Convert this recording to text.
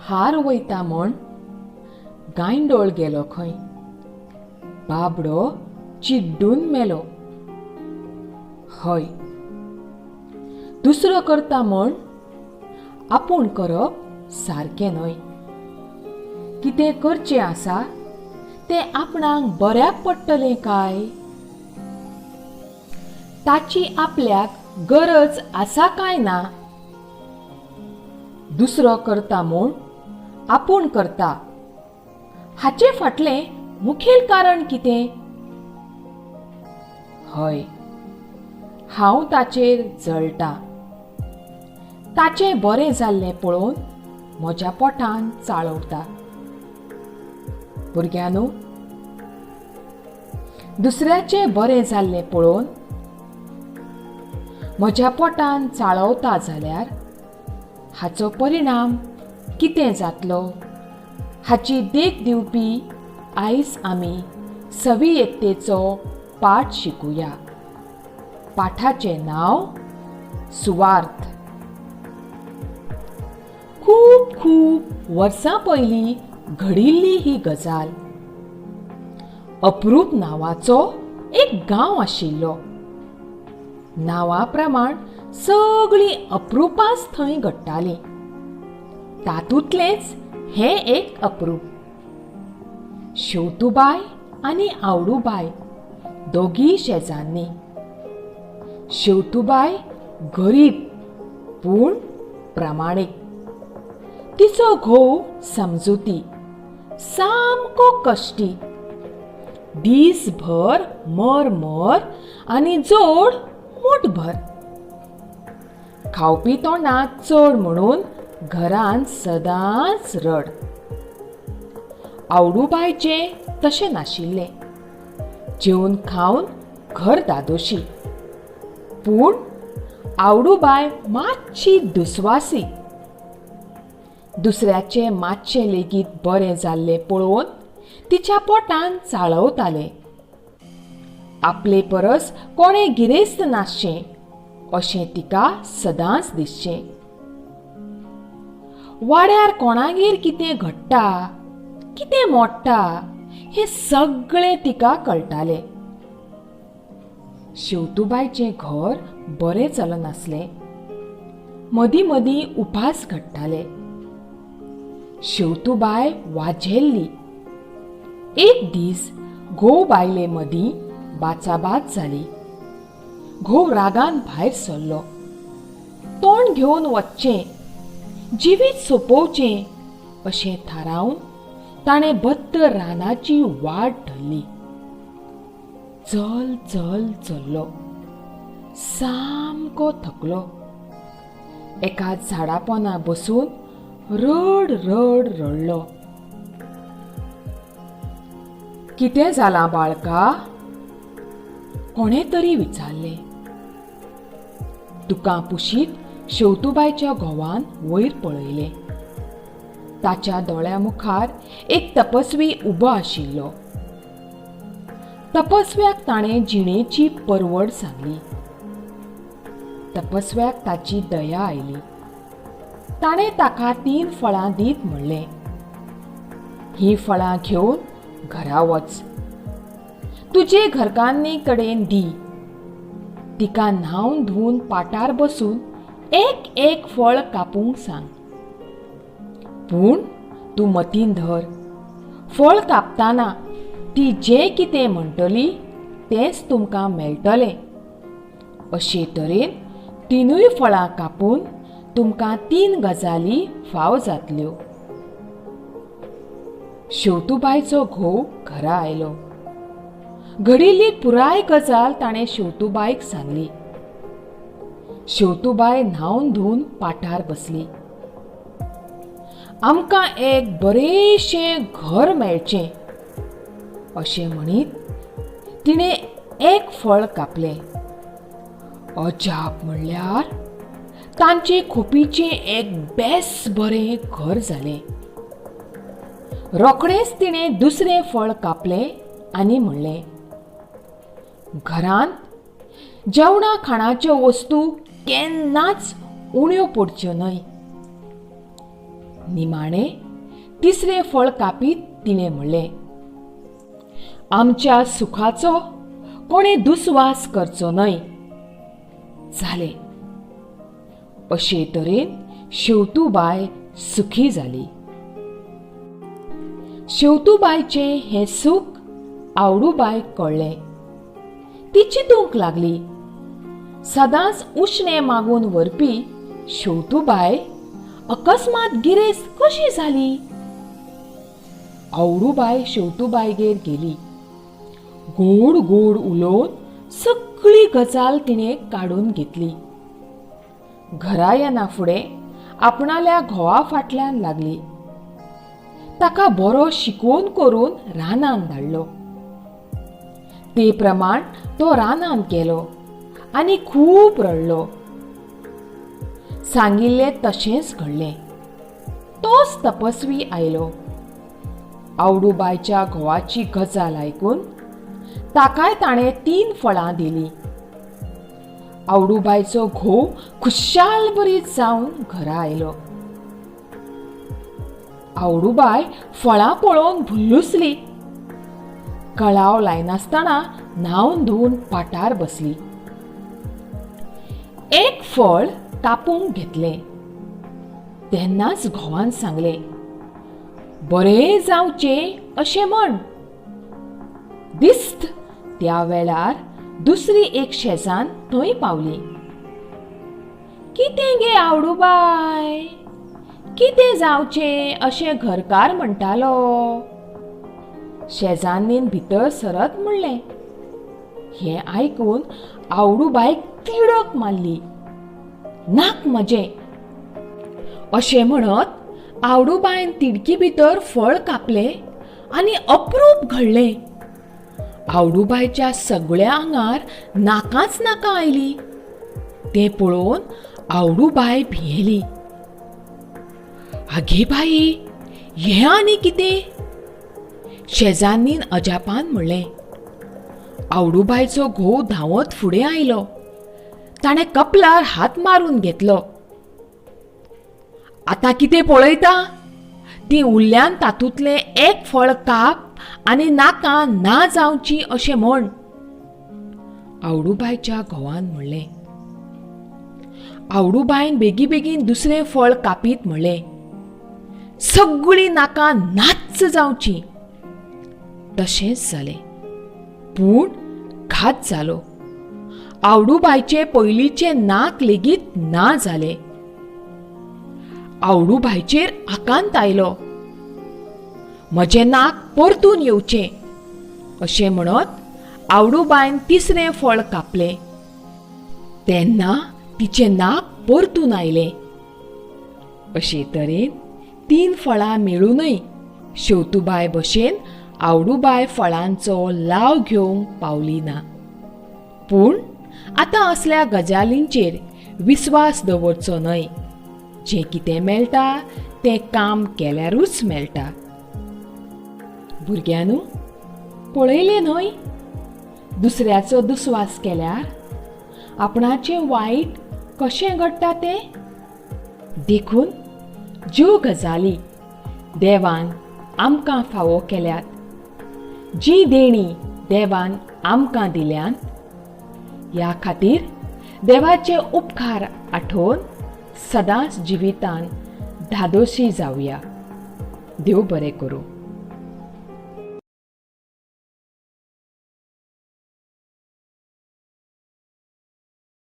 हार वयता म्हण गांयडोळ गेलो खंय, बाबडो चिड्डून मेलो. हय, दुसरो करता म्हण आपूण करप सारकें न्हय. कितें करचें आसा तें आपणाक बऱ्याक पडटलें काय? ताची आपल्याक गरज आसा काय ना? दुसरो करता म्हूण आपूण करता हाचे फाटलें मुखेल कारण कितें? हय, हांव ताचेर जळटां. ताचें बरें जाल्लें पळोवन म्हज्या पोटान चाळवता. भुरग्यांनो, दुसऱ्याचें बरें जाल्लें पळोवन म्हज्या पोटान चाळवता जाल्यार हाचो परिणाम कितें जातलो हाची देख दिवपी आयज आमी सवी यत्तेचो पाठ शिकुया. पाठाचें नांव सुवार्थ. खूब खूब वर्सां पयलीं घडिल्ली ही गजाल. अप्रूप नांवाचो एक गांव आशिल्लो. नांवा प्रमाण सगळीं अप्रुपांच थंय घडटालीं. तातूंतलेंच हें एक अप्रूप. शेंवतूबाय आनी आवडूबाय दोगीय शेजान्नी. शेंवतूबाय गरीब पूण प्रामाणीक. तिचो घोव समजुती, सामको कश्टी. दीसभर मर मर आनी जोड मूठभर. खावपी तोंडाक चड म्हणून घरांत सदांच रड. आवडूबायचें तशें नाशिल्लें. जेवन खावन घर दादोशी. पूण आवडूबाय मातशी दुस्वासी. दुसऱ्याचें मातशें लेगीत बरें जाल्लें पळोवन तिच्या पोटान चाळवतालें. आपले परस कोणें गिरेस्त नासचें अशें तिका सदांच दिसचें. वाड्यार कोणागेर कितें घडटा, कितें मोडटा हें सगळें तिका कळटालें. शेंवतूबायचें घर बरें चलनासलें. मदीं मदीं उपास घडटाले. शेंवतूबाय वाजेल्ली. एक दीस घोव बायले मदीं बाचाबाच जाली. घोव रागान भायर सरलो. तोंड घेवन वचचें, जिवीत सोंपोवचें अशें थारावन ताणें बद्द रानाची वाट धरली. चल चल चल्लो. सामको थकलो. एका झाडा पोंदा बसून रड रड रडलो. कितें जालां बाळका? कोणें तरी विचारलें. दुकां पुशीत शेंवतूबायच्या घोवान वयर पळयलें. ताच्या दोळ्या मुखार एक तपस्वी उबो आशिल्लो. तपस्व्याक ताणें जिणेची परवड सांगली. तपस्व्याक ताची दया आयली. ताणें ताका 3 फळां दीत म्हणलें, हीं फळां घेवन घरा वच, तुजे घरकान्नी कडेन दी. तिका न्हावन धुवन पाटार बसून एक एक फळ कापूंक सांग. पूण तूं मतीन धर, फळ कापतना ती जें कितें म्हणटली तेंच तुमकां मेळटलें. अशे तरेन 3 फळां कापून तुमकां 3 गजाली फाव जातल्यो. शेंवतूबायचो घोव घरा आयलो. घडिल्ली पुराय गजाल ताणें शेंवतूबायक सांगली. शेंवतूबाय न्हावन धुवन पाटार बसली. आमकां एक बरेंशें घर मेळचें अशें म्हणीत तिणें एक फळ कापलें. अजाप म्हणल्यार तांचे खोपीचें एक बेस बरें घर जालें. रोखडेंच तिणें दुसरें फळ कापलें आनी म्हणलें, घरांत जेवणा खाणाच्यो वस्तू केन्नाच उण्यो पडच्यो न्हय. निमाणें तिसरें फळ कापीत तिणें म्हणलें, आमच्या सुखाचो कोणें दुस्वास करचो न्हय. जालें. अशे तरेन शेंवतूबाय सुखी जाली. शेंवतूबायचें हें सूख आवडूबायक कळ्ळें. ती चिंतूंक लागली, सदांच उश्णें मागून व्हरपी शेंवतूबाय अकस्मात गिरेस्त कशी जाली? आवडूबाय शेंवतूबायगेर गेली. गोड गोड उलोवन सगळी गजाल तिणें काडून घेतली. घरा येना फुडें आपणाल्या घोवा फाटल्यान लागली. ताका बरो शिकोवन करून रानांत धाडलो. ते प्रमाण तो रानांत गेलो आनी खूब रडलो. सांगिल्लें तशेंच घडलें. तोच तपस्वी आयलो. आवडूबायच्या घोवाची गजाल आयकून ताकाय ताणें 3 फळां दिलीं. आवडूबायचो घोव खुशाल बरीत जावन घरा आयलो. आवडूबाय फळां पळोवन भुल्लुसली. कळाव लायनासतना न्हावन धुवन पाटार बसली. एक फळ कापूंक घेतलें तेन्नाच घोवान सांगलें, बरें जावचें अशें म्हण. दिस्त त्या वेळार दुसरी एक शेजान थंय पावली. कितें गे आवडूबाय, कितें जावचें अशें घरकार म्हणटालो? शेजान्नीन भितर सरत म्हणलें. हें आयकून आवडूबायक तिडक मारली. नाक म्हजें अशें म्हणत आवडूबायन तिडकी भितर फळ कापलें आनी अप्रूप घडलें. आवडूबायच्या सगळ्या आंगार नाकाच नाका आयली. तें पळोवन आवडूबाय भियेली. आगे बाई, हें आनी कितें? शेजान्नीन अजापान म्हणलें. आवडूबायचो घोव धांवत फुडें आयलो. ताणें कपलार हात मारून घेतलो. आतां कितें पळयता? ती उरल्यान तातूंतलें एक फळ काप आनी नाका ना जावची अशें म्हण. आवडूबायच्या घोवान म्हणलें. आवडूबायन बेगीबेगीन दुसरें फळ कापीत म्हणलें, सगळीं नाका नाच्च जावची. तशेंच जालें. पूण घात जालो. आवडूबायचें पयलींचें नाक लेगीत ना जालें. आवडूबायचेर आकांत आयलो. म्हजें नाक परतून येवचें अशें म्हणत आवडूबायन तिसरें फळ कापलें. तेन्ना तिचें नाक परतून आयलें. अशे तरेन 3 फळां मेळूनय शेंवतूबाय भशेन आवडूबाय फळांचो लाव घेवंक पावली ना. पूण आतां असल्या गजालींचेर विस्वास दवरचो न्हय. जें कितें मेळटा तें काम केल्यारूच मेळटा. भुरग्यांनू, पळयलें न्हय, दुसऱ्याचो दुस्वास केल्यार आपणाचें वायट कशें घडटा तें. देखून ज्यो गजाली देवान आमकां फावो केल्यात, जी देणी देवान आमकां दिल्यात, ह्या खातीर देवाचे उपकार आठोवन सदांच जिवितान धादोशी जावया. देव बरें करूं.